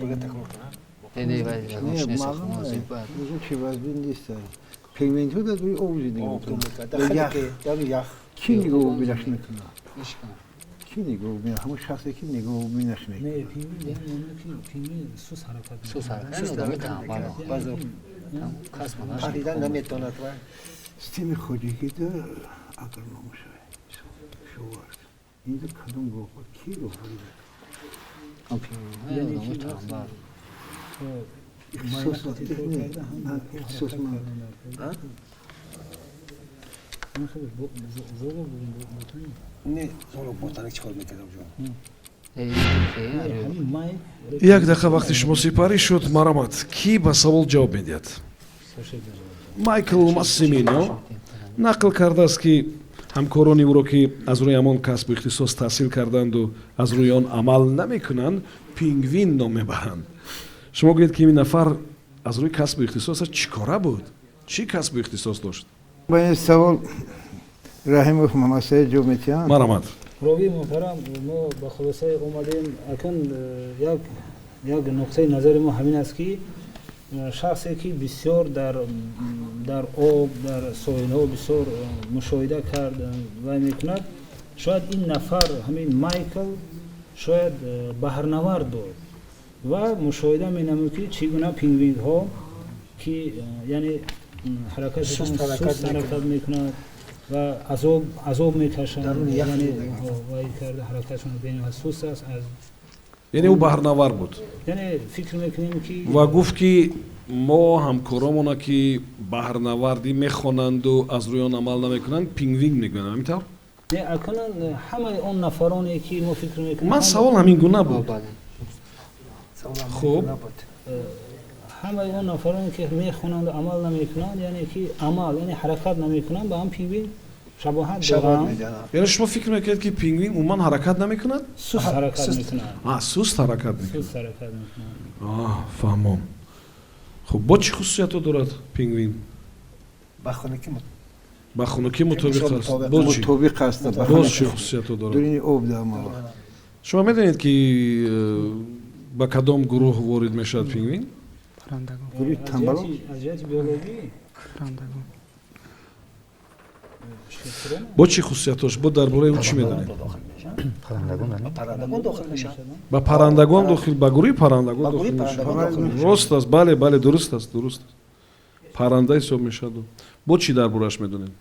чи вазбин нест. Пингвинҳо дар рӯи об зиндагӣ мекунанд. Ях. Ки нигоҳубинаш мекунад? Ки нигоҳубин? Ҳамон шахсе, ки нигоҳубинаш мекунад. Сус ҳаракат. Сус ҳаракат, одами танбал. Паридан наметавонад. Системи хоҷагида агроном шавад, шовард. Инҷо кадом роҳбар, ки роҳбарӣ? Одамои танбал. Ихтисосманд. Не, зоолог, ботаник чӣ кор мекардам ҷо? Як дақиқа вақти шумо сипарӣ шуд. Марамат, кӣ ба савол ҷавоб медиҳад? Майкл Массимино нақл кардааст, ки ҳамкорони ӯро, ки аз рӯи ҳамон касбу ихтисос таҳсил карданду аз рӯи он амал намекунанд, пингвин ном мебаранд. Шумо гӯед, ки ин нафар аз рӯи касбу ихтисосаш чӣ кора буд, чӣ касбу ихтисос дошт? Ба ин савол Раҳимов Муҳаммадсаид ҷавоб медиҳанд. Марамат. Ровии муҳтарам, мо ба хулосае омадем. Акн як нуқтаи назари мо ҳамин аст, ки шахсе, ки бисёр дар об, дар соҳилҳо бисёр мушоҳида кард, вай мекунад, шояд ин нафар, ҳамин Майкл, шояд баҳрнавард буд ва мушоҳида менамуд, ки чӣ гуна пингвинҳо, ки яъне ҳаракатшон суст ҳаракат мекунад ва азоб мекашанд, яъне вай карда ҳаракатшон бениҳоят суст аст аз Яъне ӯ баҳрнавард буд. Яъне фикр мекунем, ки Ва гуфт, ки мо ҳамкоромона, ки баҳрнавардӣ мехонанду аз рӯи он амал намекунанд, пингвин мегӯянд. Ҳамин тавр? Не, акнун ҳамаи он нафароне, ки мо фикр мекунем Ман савол ҳамин гуна буд. Хуб. Ҳамаи он нафароне, ки мехонанду амал намекунанд, яъне ки амал, яъне ҳаракат намекунанд, ба ҳам пингвин шабоҳат доранд. Яъне шумо фикр мекунед, ки пингвин умуман ҳаракат намекунад? Суст ҳаракат мекунад. Суст ҳаракат мекунад. Суст ҳаракат мекунад. Фаҳмом. Хуб, бо чӣ хусусиятҳо дорад пингвин? Ба хунукӣ. Ба хунукӣ мутобиқ аст. Мутобиқ аст. Боз чӣ хусусиятҳо дорад? Дуруни об дар ама. Шумо медонед, ки Ба кадом гурӯҳ ворид мешавад пингвин? Паррандагон. Гурӯҳи танбалон. Аз ҷиҳати биологӣ. Паррандагон. Бо чӣ хусусиятош? Бо дар бораи ӯ чӣ медонед? Паррандагон дохил мешавад. Ба паррандагон дохил, ба гурӯҳи паррандагон дохил мешавад. Рост аст, бале, бале, дуруст аст, дуруст аст. Парранда ҳисоб мешавад. Бо чӣ дар борааш медонед?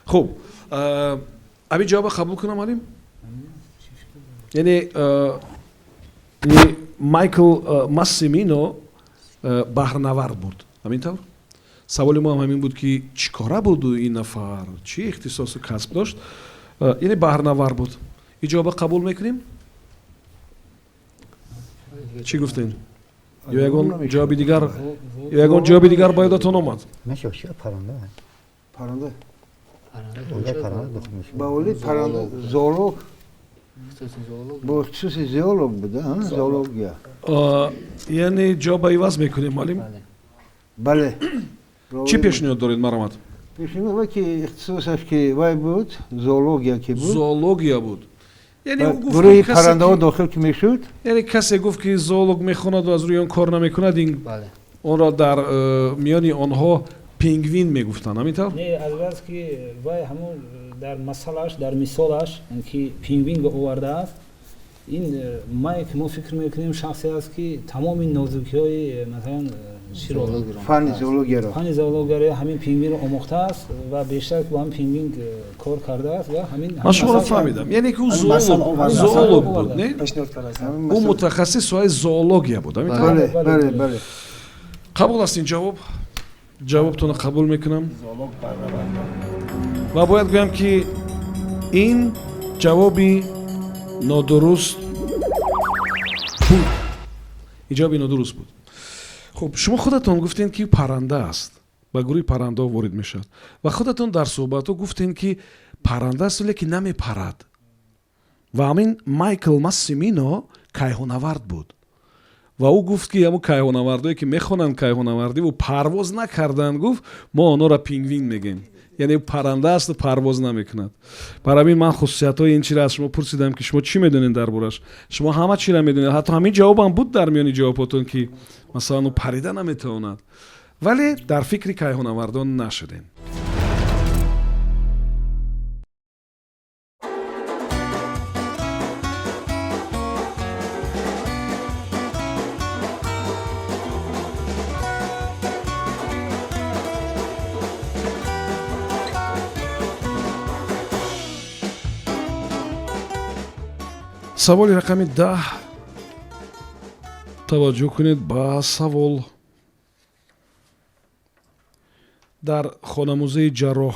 Хуб, ҳамин ҷавоба қабул кунам, Алим? Яъне Майкл Массимино баҳрнавард буд, ҳамин тавр? Саволи мо ҳам ҳамин буд, ки чӣ кора буду ин нафар, чӣ ихтисосу касб дошт. Яъне баҳрнавард буд. Ин ҷавоба қабул мекунем? Чӣ гуфтем? Ё ягон ҷавоби дигар, ё ягон ҷавоби дигар ба ёдатон омад? Парранда. Парранда. Парранда. Ба оли парранда, зоолог. Бо ихтисоси зоолог буда, зоология. Яъне ҷавоба иваз мекунем, муаллим? Бале. Чӣ пешниҳод доред, марҳамат? Пешниҳод вай ки ихтисосаш ки вай буд, зоология ки буд. Зоология буд. Яъне ӯ гуфт, гурӯҳи паррандаҳо дохил ки мешуд. Яъне касе гуфт, ки зоолог мехонаду аз рӯи он кор намекунад, ин онро дар миёни онҳо пингвин мегуфтанд, ҳамин тавр? Не, аз бас ки вай ҳамон дар масъалааш, дар мисолаш ки пингвинро овардааст, ин май ки мо фикр мекунем шахсе аст, ки тамоми нозукиҳои, масалан, фанни зоологияро, фанни зоологияро, ҳамин пингвинро омӯхтааст ва бештар бо ҳамин пингвин кор кардааст ва ҳамин. Ман шуморо фаҳмидам. Яъне ки ӯ зоолог буд, не? Ӯ мутахассис соҳаи зоология буд, ҳамин тавр? Бале, бале. Қабул аст ин ҷавоб? Ҷавобтонро қабул мекунам ва бояд гӯям, ки ин ҷавоби нодуруст буд. Ин ҷавоби нодуруст буд. Хуб, шумо худатон гуфтем, ки парранда аст, ба гурӯҳи паррандаҳо ворид мешавад, ва худатон дар суҳбатҳо гуфтем, ки парранда аст, лекин намепарад. Ва ҳамин Майкл Массимино кайҳонавард буд ва ӯ гуфт, ки ҳамун кайҳонавардое, ки мехонанд кайҳонавардиву парвоз накарданд, гуфт, мо онҳоро пингвин мегӯем. Яъне парранда асту парвоз намекунад. Барои ҳамин ман хусусиятҳои ин чиро аз шумо пурсидам, ки шумо чӣ медонед дар бораш. Шумо ҳама чиро медонед, ҳатто ҳамин ҷавобам буд дар миёни ҷавобҳотон, ки масалан ӯ парида наметавонад, вале дар фикри кайҳонавардон нашудем. Саволи рақами 10. Таваҷҷӯҳ кунед ба савол. Дар хонамузеи ҷарроҳ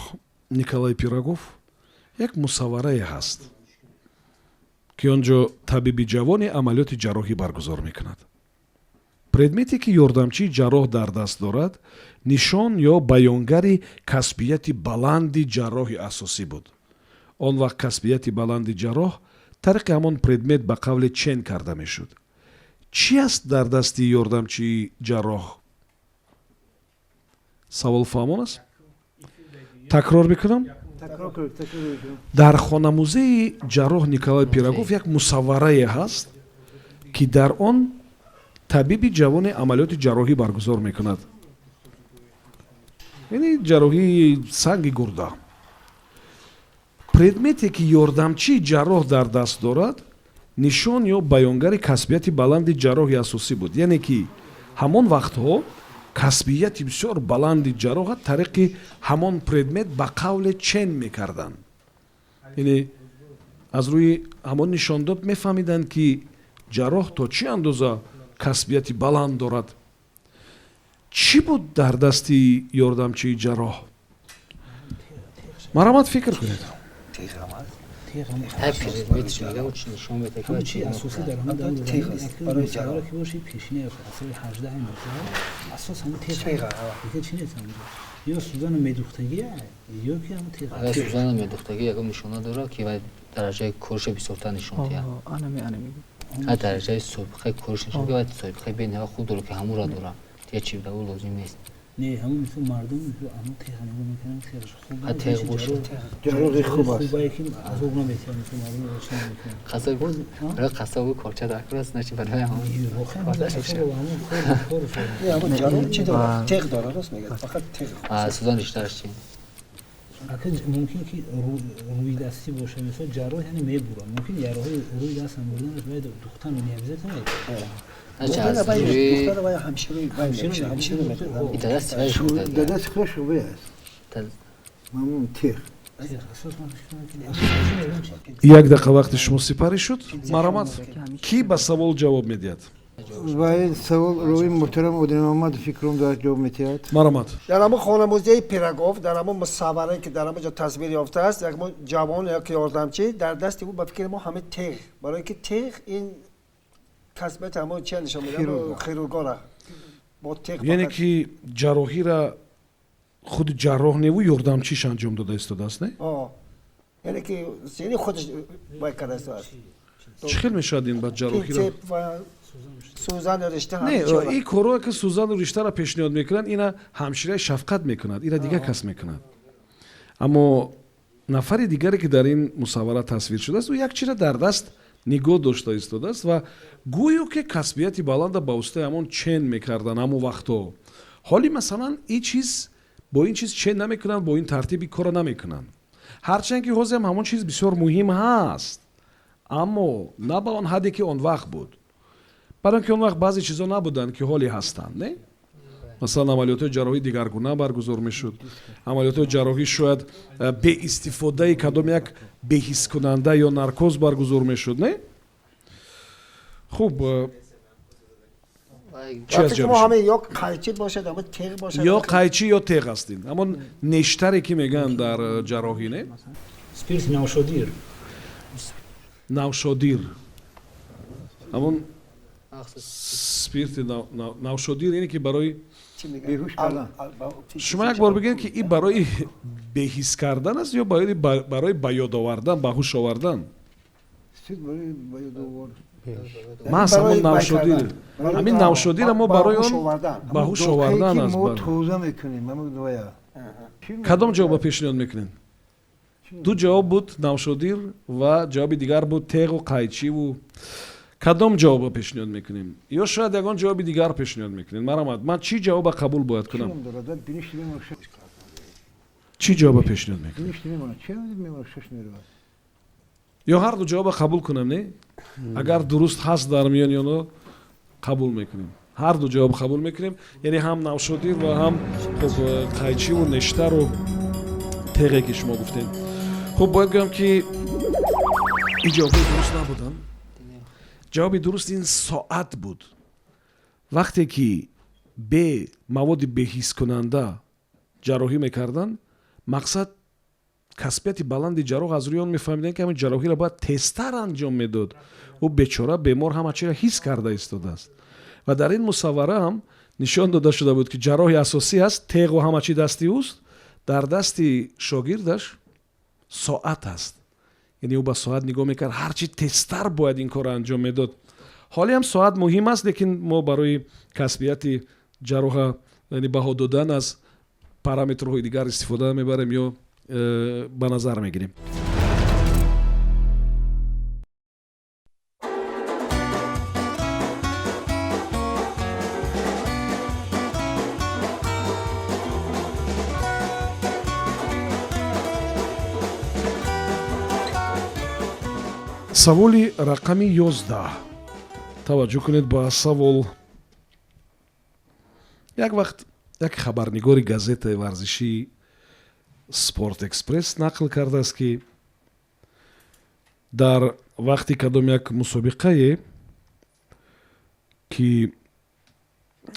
Николай Пирогов як мусавварае ҳаст, ки он ҷо табиби ҷавоне амалиёти ҷарроҳӣ баргузор мекунад. Предмете, ки ёрдамчии ҷарроҳ дар даст дорад, нишон ё баёнгари касбияти баланди ҷарроҳи асосӣ буд. Он вақт касбияти баланди ҷарроҳ тариқи ҳамон предмет ба қавле чен карда мешуд. Чӣ аст дар дасти ёрдамчии ҷарроҳ? Савол фаҳмон аст? Такрор мекунам. Дар хонамузеи ҷарроҳ Николай Пирогов як мусавварае ҳаст, ки дар он табиби ҷавоне амалиёти ҷарроҳӣ баргузор мекунад, яъне ҷарроҳии санги гурда. Предмете, ки ёрдамчии ҷарроҳ дар даст дорад, нишон ё баёнгари касбияти баланди ҷарроҳи асосӣ буд. Яъне ки ҳамон вақтҳо касбияти бисёр баланди ҷарроҳа тариқи ҳамон предмет ба қавле чен мекарданд. Яъне аз рӯи ҳамон нишондод мефаҳмиданд, ки ҷарроҳ то чӣ андоза касбияти баланд дорад. Чӣ буд дар дасти ёрдамчии ҷарроҳ? Марҳамат, фикр кунед. Ҳар предметиш мегам, чи нишон медиҳад, ки чи асосӣ дар ҳамин барои ҷарроҳ ки боши, пешина асри 18 асос ҳамон теғ, дига чӣ нест ҳамонҷо. Ё сӯзана медухтагӣ, ё ки ҳамон теғ. Агар сӯзана медухтагӣ, ягон нишона дорад, ки вай дараҷаи кориша бисёртар нишон диҳад. Ҳар дараҷаи собиқаи кориш нишон, ки вай собиқаи бениҳоят хуб дорад, ки ҳамонро дорад, дига чи ба ӯ лозим нест. Не, ҳамон мисол мардум ҳамон теғ нигоҳ мекунанд, теғш хуб. Теғ бошад. Ҷарроҳи хуб аст. Хубае ки азоб наметиҳад, мисол мардум чӣ намекунад. Қассоб барои қассобу корча дар кор аст, начи барои ҳамон. Воқеан ҳамон кор. Не, ҳамон ҷарроҳ чӣ дорад? Теғ дорад, рост мегӯяд, фақат теғ. Сӯзан риштааш чӣ? Ака, мумкин ки рӯи дастӣ бошад, мисол ҷарроҳ яъне мебурад, мумкин ярроҳои рӯи дастам бурданаш бояд духтан не обязательно. Дадаси худаш вай аст, мамун теғ. Як дақиқа вақти шумо сипарӣ шуд. Марҳамат, кӣ ба савол ҷавоб медиҳад? Ва ин савол рӯи муҳтарам Одинмамадов фикрум дар ҷавоб медиҳад. Марҳамат. Дар ҳамон хонамузеи Пирогов, дар ҳамон мусавварае ки дар ҳамон ҷо тасвир ёфтааст, як ҷавон як ёрдамчӣ дар дасти ӯ, ба фикри мо, ҳамин теғ, барое ки теғ ин касбияти ҳамон чия нишон медиҳад, хирургора бо теғ. Яъне ки ҷарроҳира худи ҷарроҳ неву ёрдамчиш анҷом дода истодааст, не? Яъне ки яъне худаш вай карда истодааст. Чӣ хел мешавад ин ба ҷарроҳира? Сӯзану ришта. Не, ин корое ки сӯзану риштаро пешниҳод мекунанд, ина ҳамшираи шафқат мекунад, ира дигар кас мекунад. Аммо нафари дигаре ки дар ин мусаввара тасвир шудааст, ӯ як чизро дар даст нигоҳ дошта истодааст ва гӯё ки касбияти баланда ба воситаи ҳамон чен мекарданд ҳамон вақтҳо. Ҳоли масалан ин чиз бо ин чиз чен намекунанд, бо ин тартиби корро намекунанд. Ҳарчанд ки ҳозирам ҳамон чиз бисёр муҳим ҳаст, аммо на ба он ҳадде ки он вақт буд. Барои он ки он вақт баъзе чизо набуданд ки ҳоле ҳастанд, не? Масалан, амалиётҳои ҷарроҳӣ дигаргуна баргузор мешуд. Амалиётҳои ҷарроҳӣ шояд беистифодаи кадом як беҳисскунанда ё наркоз баргузор мешуд, не? Хуб, чӣ аз ҷавоб? Ё қайчи бошад, ҳамон теғ бошад. Ё қайчи ё теғ аст ин. Ҳамон нештаре ки мегӯянд дар ҷарроҳӣ, не? Спирт навшодир. Навшодир. Ҳамон спирти навшодир ине ки барои шумо як бор бигӯед, ки ин барои беҳис кардан аст ё барои ба ёд овардан, ба ҳуш овардан? Маҳз ҳамон навшодир, ҳамин навшодира мо барои он ба ҳуш овардан аст. Тоза мекунем. Кадом ҷавоба пешниҳод мекунед? Ду ҷавоб буд: навшодир ва ҷавоби дигар буд теғу қайчиву. Кадом ҷавобро пешниҳод мекунем? Ё шояд ягон ҷавоби дигар пешниҳод мекунем? Марҳамат, ман чӣ ҷавоба қабул бояд кунам? Чӣ ҷавоба пешниҳод мекунем? Ё ҳар ду ҷавоба қабул кунам, не? Агар дуруст ҳаст дар миёни онҳо, қабул мекунем. Ҳар ду ҷавоб қабул мекунем, яъне ҳам навшодир ва ҳам хуб қайчиву нештару теғе ки шумо гуфтем. Хуб, бояд гӯям ки ин ҷавобҳои дуруст набуданд. Ҷавоби дуруст ин соат буд. Вақте ки бе маводи беҳисскунанда ҷарроҳӣ мекарданд, мақсад касбияти баланди ҷарроҳ аз рӯи он мефаҳмиданд, ки ҳамин ҷарроҳиро бояд тезтар анҷом медод. Ӯ бечора бемор ҳама чиро ҳис карда истодааст. Ва дар ин мусаввара ҳам нишон дода шуда буд, ки ҷарроҳи асосӣ аст, теғу ҳама чи дасти ӯст, дар дасти шогирдаш соат аст. Яъне ӯ ба соат нигоҳ мекард, ҳарчи тезтар бояд ин корро анҷом медод. Ҳоле ҳам соат муҳим аст, лекин мо барои касбияти ҷарроҳа, яъне баҳо додан, аз параметрҳои дигар истифода мебарем ё ба назар мегирем. Саволи рақами 11. Таваҷҷӯҳ кунед ба савол. Як вақт як хабарнигори газетаи варзишии Спорт Экспресс нақл кардааст, ки дар вақти кадом як мусобиқае, ки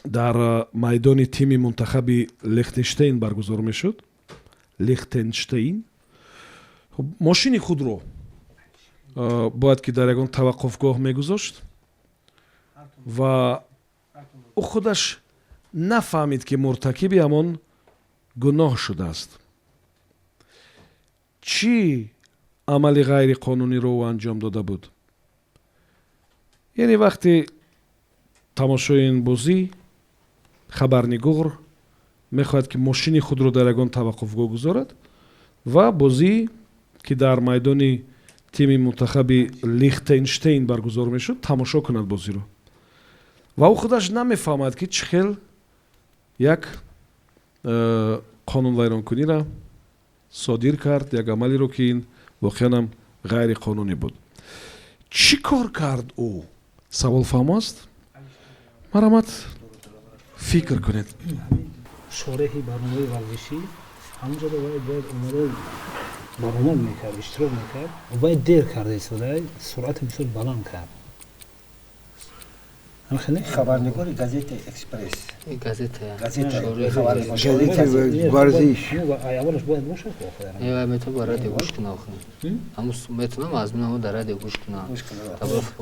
дар майдони тими мунтахаби Лихтенштейн баргузор мешуд, Лихтенштейн мошини худро бояд ки дар ягон таваққуфгоҳ мегузошт ва ӯ худаш нафаҳмид, ки муртакиби ҳамон гуноҳ шудааст. Чӣ амали ғайриқонуниро ӯ анҷом дода буд? Яъне вақти тамошои ин бозӣ хабарнигор Мехоҳад, ки мошини худро дар ягон таваққуфгоҳ гузорад ва бозӣ, ки дар майдони тими мунтахаби Лихтенштейн баргузор мешуд, тамошо кунад бозиро. Ва ӯ худаш намефаҳмад, ки чӣ хел як қонунвайронкуниро содир кард, як амалеро, ки ин воқеан ҳам ғайриқонунӣ буд. Чӣ кор кард ӯ? Савол фаҳмо аст? Марҳамат, фикр кунед. Шореҳи барномаи варзишӣ ҳамонҷо бояд омада баромад мекард, иштирок мекард. Вай дер карда истода, суръати бисёр баланд кард. Хабарнигори газетаи «Экспресс». Газета. Варзиш. Аввалаш бояд бошад. Метавон ба радио гӯш кунам. Метавонам аз мин дар радио гӯш кунам.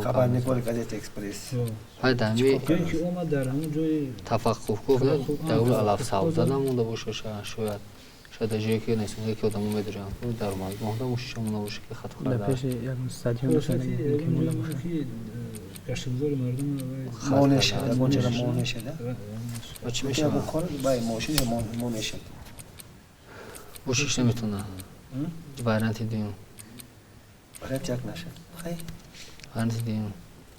Хабарнигори газетаи «Экспресс». Ҳай ки омад дар ҳамон ҷои таваққуфгоҳ дар алаф сабза намонда боша, шояд дар ҷое ки нестонда, ки одамо медуранд, дар монда мошиша монда боша, ки хато карда. Дар пеши як стадион. Гаштгузори мардум. Монеъ шуда, ягон монеъ шуда. Чӣ мешавад? Бай мошин монеъ шуд. Бошиш наметавона. Варианти дуюм. Вариант як нашад. Хай. Варианти дуюм.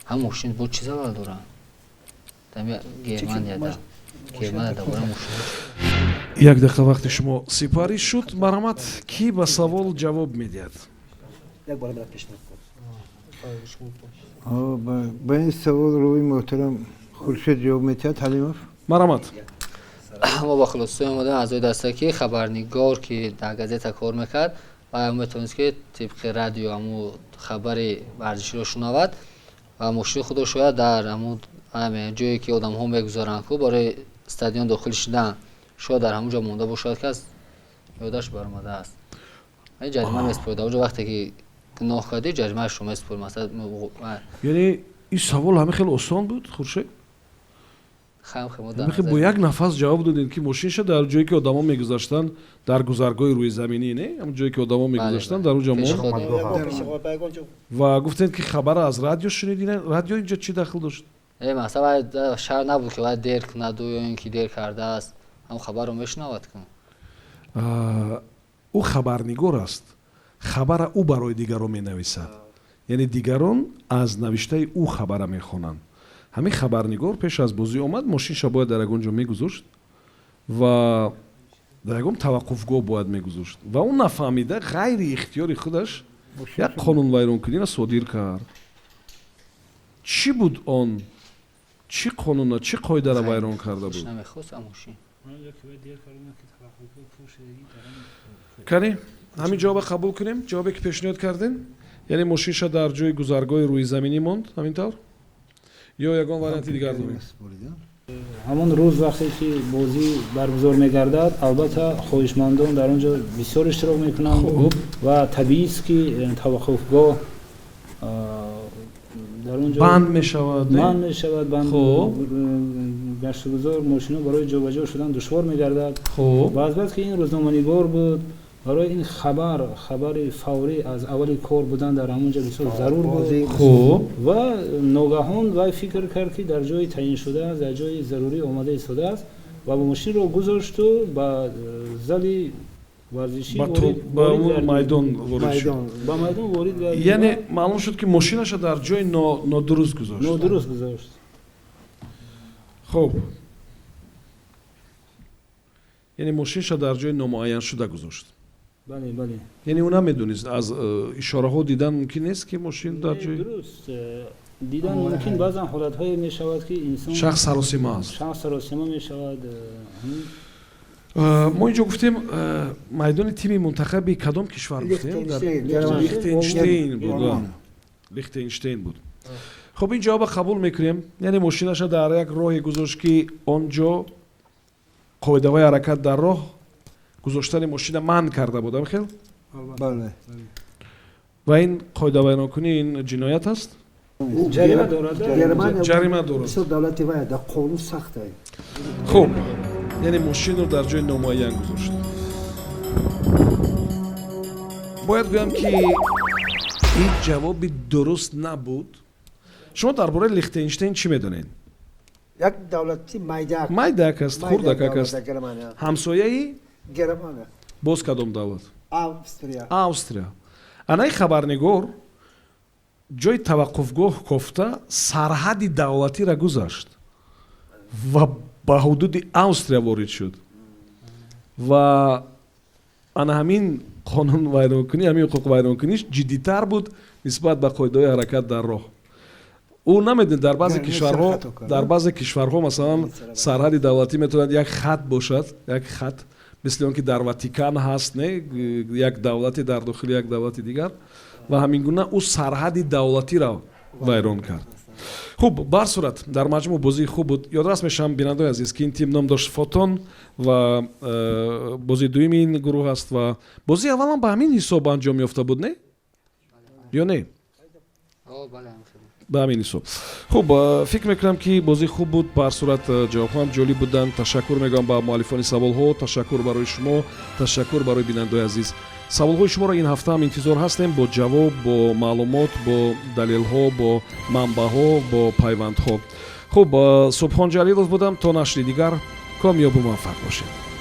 Ҳам мошин бо чӣ залал дорад? Дар Германияда. Германия бора мошин. Як дақиқа вақти шумо сипарӣ шуд. Марҳамат, кӣ ба савол ҷавоб медиҳад? Як бора мера пешниҳод. Ба ин савол рӯи муҳтарам Хуршед ҷавоб медиҳад, Ҳалимов. Марҳамат. Мо ба хулосае омадем аъзои даста, ки хабарнигор, ки дар газета кор мекард, ва метавонист, ки тибқи радио ҳамун хабари варзиширо шунавад ва мошини худро шояд дар ҳамун ҷое, ки одамҳо мегузоранд ку барои стадион дохил шудан, шояд дар ҳамун ҷо монда бошад, ки аз ёдаш баромадааст. Ҷарима месупорид дар онҷо. Вақте ки гуноҳ кардӣ, ҷаримаашро месупорид, масалан. Яъне ин савол ҳамин хеле осон буд, Хуршед? Бо як нафас ҷавоб додем, ки мошинша дар ҷое, ки одамо мегузаштанд, дар гузаргоҳи рӯизаминӣ, не, ҳамн ҷое, ки одамо мегузаштанд, дар он ҷо монд ва гуфтем, ки хабара аз радио шунидин. Радио инҷо чӣ дахл дошт? Масалан, шарт набуд, ки вай дер кунаду ё ин ки дер кардааст, ҳам хабарро мешунавад ку. Ӯ хабарнигор аст, хабара ӯ барои дигарон менависад, яъне дигарон аз навиштаи ӯ хабара мехонанд. Ҳамин хабарнигор пеш аз бозӣ омад, мошинша бояд дар ягон ҷо мегузошт ва дар ягон таваққуфгоҳ бояд мегузошт ва ӯ нафаҳмида, ғайри ихтиёри худаш як қонунвайронкуниро содир кард. Чӣ буд он? Чӣ қонуна, чӣ қоидаро вайрон карда буд? Кани, ҳамин ҷавоба қабул кунем, ҷавобе, ки пешниҳод кардем? Яъне мошинша дар ҷои гузаргоҳи рӯизаминӣ монд, ҳамин тавр, ё ягон варианти дигар дорем? Ҳамон рӯз, вақте ки бозӣ баргузор мегардад, албатта, хоҳишмандон дар он ҷо бисёр иштирок мекунанд ва табиист, ки таваққуфгоҳ дар он ҷо банд мешавад. Банд мешавад. Гаштугузор мошино барои ҷобаҷо шудан душвор мегардад. Ва азбаски ин рӯзноманигор буд, барои ин хабар, хабари фаврӣ аз аввали кор будан дар ҳамон ҷо бисёр зарур буд. Ва ногаҳон вай фикр кард, ки дар ҷои таъйиншуда, дар ҷои зарурӣ омада истодааст ва мошинро гузошту ба зали варзишӣ. Ба майдон ворид шуд. Ба майдон ворид. Яъне маълум шуд, ки мошинаша дар ҷои нодуруст гузошт. Нодуруст гузошт. Хуб, яъне мошинша дар ҷои номуайяншуда гузошт. Бале. Яъне ӯ намедонист, аз ишораҳо дидан мумкин нест, ки мошин дар ҷои Дуруст, дидан мумкин. Баъзан ҳолатҳое мешавад, ки инсон шахс саросима аст. Шахс саросима мешавад. Мо инҷо гуфтем, майдони тими мунтахаби кадом кишвар гуфтем? Лихтенштейн буд. Лихтенштейн буд. Хуб, ин ҷавоба қабул мекунем. Яъне мошинаша дар як роҳе гузошт, ки он ҷо қоидаҳои ҳаракат дар роҳ гузоштани мошина манъ карда буд, амхел? Бале. Ва ин қоидавайронкунӣ, ин ҷиноят аст? Ҷарима дорад. Ҷарима дорад. Бисёр давлати вай дар қонун сахт. Хуб, яъне мошинро дар ҷои номуайян гузошт. Бояд гӯям, ки ин ҷавоби дуруст набуд. Шумо дар бораи Лихтенштейн чӣ медонед? Як давлати майдак. Майдак аст, хурдакак аст. Германия. Ҳамсояи? Германия. Боз кадом давлат? Австрия. Австрия. Анаи хабарнигор ҷои таваққуфгоҳ кофта, сарҳади давлатиро гузашт ва ба ҳудуди Австрия ворид шуд. Ва ана ҳамин қонун вайронкунӣ, ҳамин ҳуқуқвайронкуниш ҷиддитар буд нисбат ба қоидаҳои ҳаракат дар роҳ. Ӯ намедонед, дар баъзе кишварҳо, дар баъзе кишварҳо, масалан, сарҳади давлатӣ метавонад як хат бошад, як хат, мисли он ки дар Ватикан ҳаст, не, як давлате дар дохили як давлати дигар. Ва ҳамин гуна ӯ сарҳади давлатиро вайрон кард. Хуб, ба ҳар сурат, дар маҷмӯъ бозии хуб буд. Ёдрас мешавам, бинандаои азиз, ки ин тим ном дошт «Фотон» ва бозии дуюми ин гурӯҳ аст. Ва бозии аввалам ба ҳамин ҳисоб анҷом ёфта буд, не ё не? Ба ҳамин ҳисоб. Хуб, фикр мекунам, ки бозӣ хуб буд. Ба ҳар сурат, ҷавобҳоам ҷолиб буданд. Ташаккур мегӯям ба муаллифони саволҳо, ташаккур барои шумо, ташаккур барои бинандаои азиз. Саволҳои шуморо ин ҳафта ҳам интизор ҳастем, бо ҷавоб, бо маълумот, бо далелҳо, бо манбаъҳо, бо пайвандҳо. Хуб, Субҳон Ҷалилов будам. То нашри дигар комёбу муваффақ бошед.